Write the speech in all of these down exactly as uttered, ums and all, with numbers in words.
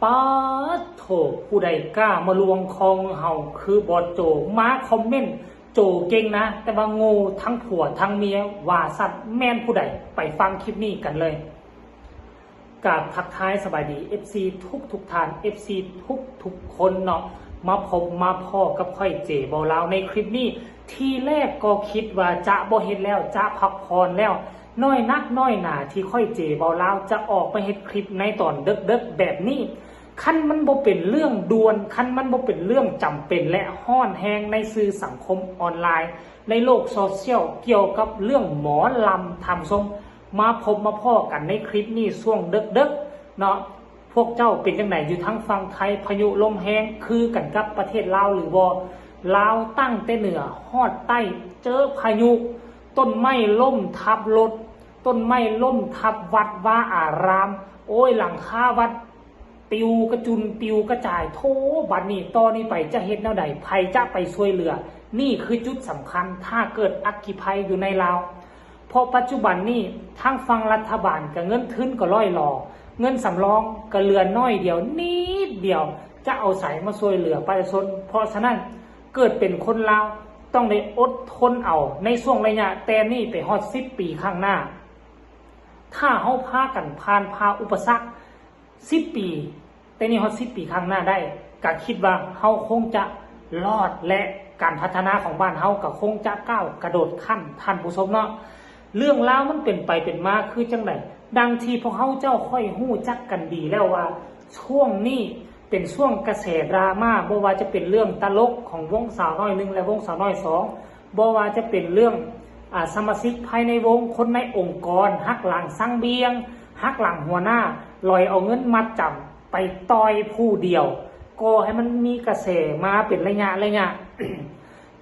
ปาดโถ ผู้ใดกล้ามาลวงคอเฮาคือบอสโจ มาคอมเมนต์ โจเก่งนะ แต่ว่าโง่ทั้งผัวทั้งเมีย ว่าสัตว์แม่นผู้ใด ไปฟังคลิปนี้กันเลย กราบทักทายสบายดี เอฟซี ทุกทุกท่าน เอฟซี ทุกทุกคนเนาะ มาพบมาพ้อกับข่อยเจเบาลาวในคลิปนี้ ทีแรกก็คิดว่าจะบ่เฮ็ดแล้ว จะพักผ่อนแล้ว น้อยนักน้อยหนาที่ข่อยเจเบาลาวจะออกมาเฮ็ดคลิปในตอนเดิกๆแบบนี้ คันมันบ่เป็นเรื่องด่วน คันมันบ่เป็นเรื่องจำเป็นและฮ้อนแฮงในสื่อสังคมออนไลน์ ในโลกโซเชียล เกี่ยวกับเรื่องหมอลำ ท่านผู้ชม มาพบมาพ้อกันในคลิปนี้ช่วงเดิกๆเนาะ พวกเจ้าเป็นจั่งใดอยู่ทางฝั่งไทย พายุลมแฮงคือกันกับประเทศลาวหรือบ่ ลาวตั้งแต่เหนือฮอดใต้ เจอพายุ ต้นไม้ล้มทับรถ ต้นไม้ล้มทับวัดวาอาราม โอ้ย หลังคาวัดปิวกระจุนปิวกระจาย โถ บัดนี้ต่อนี้ไปจะเฮ็ดแนวใด ไผจะไปช่วยเหลือ นี่คือจุดสำคัญ ถ้าเกิดอัคคีภัยอยู่ในลาว เพราะปัจจุบันนี้ทางฝั่งรัฐบาลก็เงินทุนก็ล่อยหลอ เงินสำรองก็เหลือน้อยเดียว นิดเดียว จะเอาไสมาช่วยเหลือประชาชน เพราะฉะนั้นเกิดเป็นคนลาวต้องได้อดทนเอาในช่วงระยะแต่นี้ไปฮอดสิบปีข้างหน้า ถ้าเฮาพากันผ่านผ่าอุปสรรคสิบปี แต่นี้ฮอดสิบปีข้างหน้าได้ ก็คิดว่าเฮาคงจะรอด และการพัฒนาของบ้านเฮาก็คงจะก้าวกระโดดขั้น ท่านผู้ชมเนาะ เรื่องราวมันเป็นไปเป็นมาคือจั่งใด ดังที่พวกเฮาเจ้าค่อยฮู้จักกันดีแล้วว่า ช่วงนี้เป็นช่วงกระแสดราม่า บ่ว่าจะเป็นเรื่องตลกของวงสาวน้อยหนึ่งและวงสาวน้อยสอง บ่ว่าจะเป็นเรื่อง อ่า สมาชิกภายในวง คนในองค์กร หักหลังซังเบียง หักหลังหัวหน้า ลอยเอาเงินมัดจำไปต่อยผู้เดียว ก่อให้มันมีกระแสมาเป็นระยะระยะ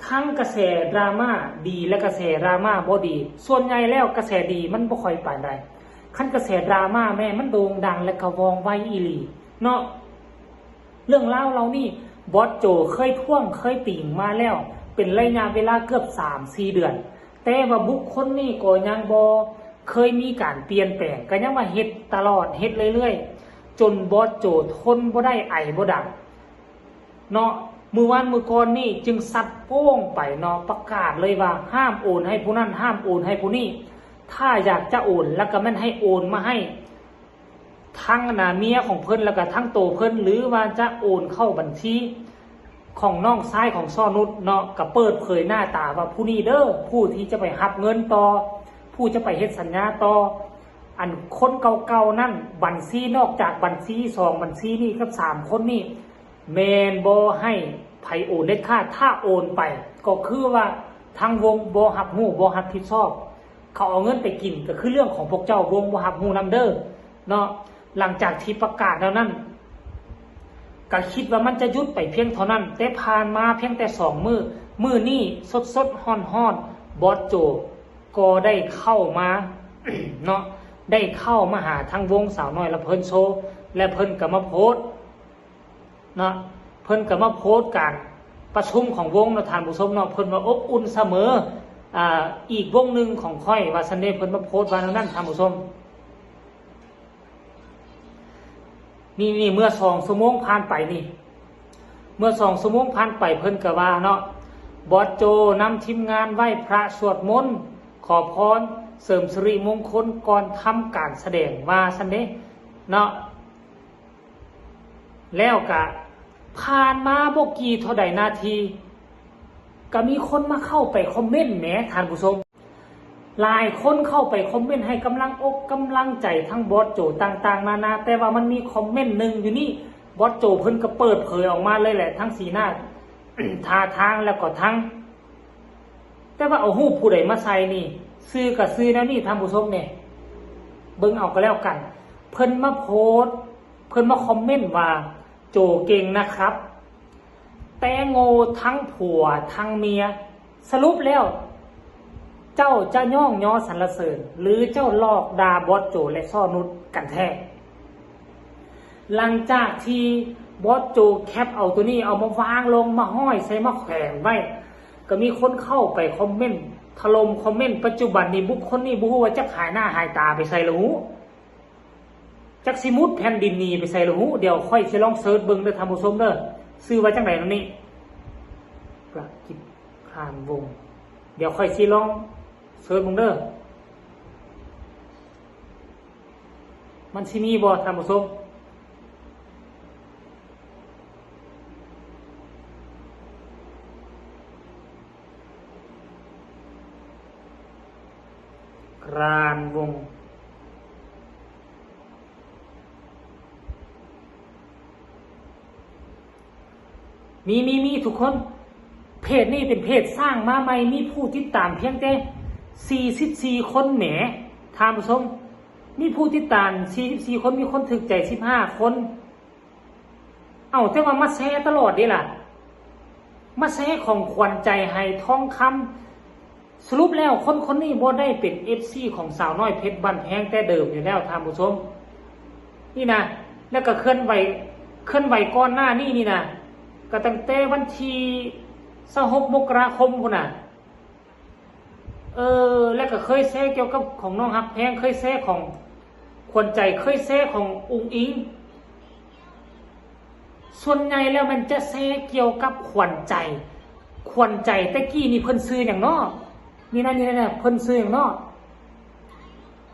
ทั้งกระแสดราม่าดีและกระแสดราม่าบ่ดี ส่วนใหญ่แล้วกระแสดีมันบ่ค่อยปานใด คันกระแสดราม่าแม่มันโด่งดังและก็ว่องไวอีหลีเนาะ เรื่องราวเหล่านี้บอสโจเคยท้วงเคยติ่งมาแล้ว เป็นระยะเวลาเกือบสามสี่เดือน แต่ว่าบุคคลนี้ก็ยังบ่เคยมีการเปลี่ยนแปลง ก็ยังว่าเฮ็ดตลอด เฮ็ดเรื่อยๆ จนบอสโจทนบ่ได้ ไอบ่ดังเนาะ มื้อวานมื้อก่อนนี่จึงซัดโป้งไปเนาะ ประกาศเลยว่าห้ามโอนให้ผู้นั้น ห้ามโอนให้ผู้นี้ ถ้าอยากจะโอนแล้วก็แม่นให้โอนมาให้ ทั้งหน้าเมียของเพิ่นแล้วก็ทั้งโตเพิ่น หรือว่าจะโอนเข้าบัญชีของน้องชายของซ้อนุชเนาะ ก็เปิดเผยหน้าตาว่าผู้นี้เด้อ ผู้ที่จะไปรับเงินต่อ ผู้จะไปเฮ็ดสัญญาต่อ อันคนเก่าๆนั่น บัญชีนอกจากบัญชีสองบัญชีนี่กับสามคนนี่ แม่นบ่ให้ไผโอนเด็ดขาด ถ้าโอนไป ก็คือว่าทางวงบ่รับรู้ บ่รับผิดชอบ เขาเอาเงินไปกินก็คือเรื่องของพวกเจ้า วงบ่รับรู้นำเด้อเนาะ หลังจากที่ประกาศแล้วนั้น ก็คิดว่ามันจะหยุดไปเพียงเท่านั้น แต่ผ่านมาเพียงแต่สองมื้อ มื้อนี้สดๆฮ้อนๆ บอสโจก็ได้เข้ามาเนาะ ได้เข้ามาหาทางวงสาวน้อยลำเพลินโชว์ และเพิ่นก็มาโพสต์เนาะ เพิ่นก็มาโพสต์การประชุมของวงเนาะ ท่านผู้ชมเนาะ เพิ่นว่าอบอุ่นเสมอ อ่า อีกวงหนึ่งของข้อย ว่าซั่นเด้ เพิ่นมาโพสต์ว่าแนวนั้น ท่านผู้ชม นี่ นี่ เมื่อสองชั่วโมงผ่านไปนี่ เมื่อสองชั่วโมงผ่านไป เพิ่นก็ว่าเนาะ บอสโจนำทีมงานไหว้พระสวดมนต์ ขอพร เสริมสิริมงคลก่อนทำการแสดง ว่าซั่นเด้เนาะ แล้วก็ผ่านมาบ่กี่เท่าใดนาที ก็มีคนมาเข้าไปคอมเมนต์แหม ท่านผู้ชม หลายคนเข้าไปคอมเมนต์ให้กำลังอกกำลังใจทั้งบอสโจต่างๆนานา แต่ว่ามันมีคอมเมนต์หนึ่งอยู่นี่ บอสโจเพิ่นก็เปิดเผยออกมาเลยแหละ ทั้งสีหน้า ท่าทางแล้วก็ทั้ง แต่ว่าเอารูปผู้ใดมาใส่นี่ ชื่อก็ชื่อแนวนี้ ท่านผู้ชมเนี่ย เบิ่งเอาก็แล้วกัน เพิ่นมาโพสต์ เพิ่นมาคอมเมนต์ว่า โจเก่งนะครับ แต่โง่ทั้งผัวทั้งเมีย สรุปแล้ว เจ้าจะย่องยอสรรเสริญ หรือเจ้าหลอกด่าบอสโจและซ้อนุชกันแท้ หลังจากที่บอสโจแคปเอาตัวนี้ เอามาวางลง มาห้อยใส่ มาแขวนไว้ ก็มีคนเข้าไปคอมเมนต์ ถล่มคอมเมนต์ ปัจจุบันนี้บุคคลนี้บ่ฮู้ว่าจักหายหน้าหายตาไปไสแล้วฮู้ จักสิมุดแผ่นดินหนีไปไสละฮู้ เดี๋ยวข้อยสิลองเสิร์ชเบิ่งเด้อท่านผู้ชมเด้อ ชื่อว่าจั่งใด๋นั่นนี่ ประกิต คานวงศ์ เดี๋ยวข้อยสิลองเสิร์ชเบิ่งเด้อ มันสิมีบ่ท่านผู้ชม คานวงศ์ มี มี มีทุกคน เพจนี้เป็นเพจสร้างมาใหม่ มีผู้ติดตามเพียงแต่สี่สิบสี่คนแหม ท่านผู้ชม มีผู้ติดตามสี่สิบสี่คน มีคนถูกใจสิบห้าคน เอ้า แต่ว่ามาแชร์ตลอดเด้ล่ะ มาแชร์ของขวัญใจไหทองคำ สรุปแล้วคนคนนี้บ่ได้เป็นเอฟซีของสาวน้อยเพชรบ้านแพงแต่เดิมอยู่แล้วท่านผู้ชม นี่นะ แล้วก็เคลื่อนไหว เคลื่อนไหวก่อนหน้านี้นี่นะ ก็ตั้งแต่วันที่ยี่สิบหกมกราคมพุ้นน่ะ เออ แล้วก็เคยแชร์เกี่ยวกับของน้องฮักแพง เคยแชร์ของขวัญใจ เคยแชร์ของอุ๋งอิ๋ง ส่วนใหญ่แล้วมันจะแชร์เกี่ยวกับขวัญใจ ขวัญใจแต่กี้นี่เพิ่นชื่อหยังน้อ นี่นะ นี่นะ เพิ่นชื่อหยังน้อ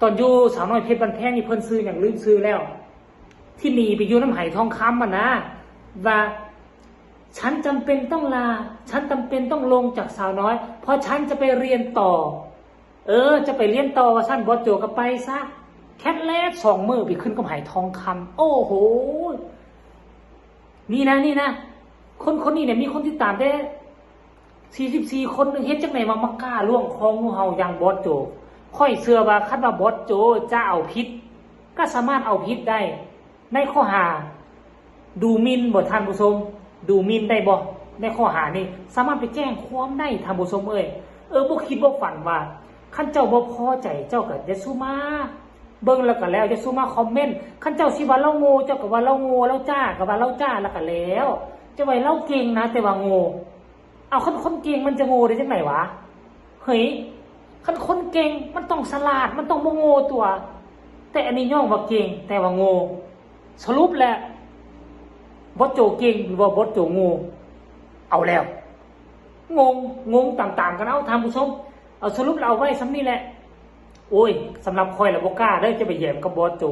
ตอนอยู่สาวน้อยเพชรบ้านแพงนี่เพิ่นชื่อหยัง ลืมชื่อแล้ว ที่หนีไปอยู่นำไหทองคำอะนะ ว่า ฉันจำเป็นต้องลา ฉันจำเป็นต้องลงจากสาวน้อย เพราะฉันจะไปเรียนต่อ เออ จะไปเรียนต่อว่าซั่น บอสโจก็ไปซะ แค่แลบสองมื้อไปขึ้นกับไหทองคำ โอ้โห นี่นะ นี่นะ คนคนนี้เนี่ยมีคนติดตามแต่สี่สิบสี่คน เฮ็ดจั่งใด๋ว่ามาก้าล่วงคองูเห่าอย่างบอสโจ ข้อยเชื่อว่าคันว่าบอสโจจะเอาผิด ก็สามารถเอาผิดได้ ในข้อหาดูหมิ่นบ่ท่านผู้ชม ดูหมิ่นได้บ่ ในข้อหานี้สามารถไปแจ้งความได้ท่านผู้ชมเอ้ย เออ บ่คิดบ่ฝันว่า คันเจ้าบ่พอใจเจ้าก็อย่าสู่มาเบิ่งแล้วก็แล้ว อย่าสู่มาคอมเมนต์ คันเจ้าสิว่าลาวโง่ เจ้าก็ว่าลาวโง่ ลาวจ้าก็ว่าลาวจ้าแล้วก็แล้ว จะว่าลาวเก่งนะ แต่ว่าโง่ เอา คันคนเก่งมันจะโง่ได้จั่งใด๋วะ เฮ้ย คันคนเก่งมันต้องฉลาด มันต้องบ่โง่ตั่ว แต่อันนี้ย้อนว่าเก่ง แต่ว่าโง่ สรุปแล้ว บอสโจเก่งหรือว่าบอสโจโง่ เอาแล้ว งง งงตามๆกัน เอาท่านผู้ชม เอา สรุปแล้วเอาไว้ส่ำนี้แหละ โอ้ย สำหรับข้อยแล้วบ่กล้าเด้อ จะไปแหย้มกับบอสโจ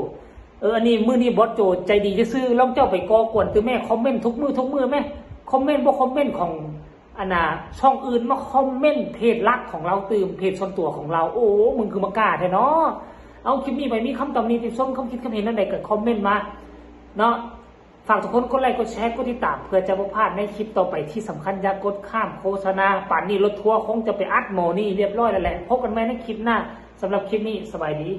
เออ อันนี้มื้อนี้บอสโจใจดีซื่อๆ ลองเจ้าไปก่อกวนติแม่ คอมเมนต์ทุกมื้อทุกมื้อแม่ คอมเมนต์บ่คอมเมนต์ของ อันน่ะ ช่องอื่นมาคอมเมนต์เพจหลักของลาวติ เพจส่วนตัวของลาว โอ้ มึงคือมากล้าแท้เนาะ เอา คลิปนี้ไปมีคำตำหนิติชม ความคิดความเห็นอันใดก็คอมเมนต์มาเนาะ ฝากทุกคนกดไลค์ กดแชร์ กดติดตาม เพื่อจะบ่พลาดในคลิปต่อไป ที่สำคัญอย่ากดข้ามโฆษณา ป่านนี้รถทัวร์คงจะไปอัดหม่องนี้เรียบร้อยแล้วแหละ พบกันใหม่ในคลิปหน้า สำหรับคลิปนี้สบายดี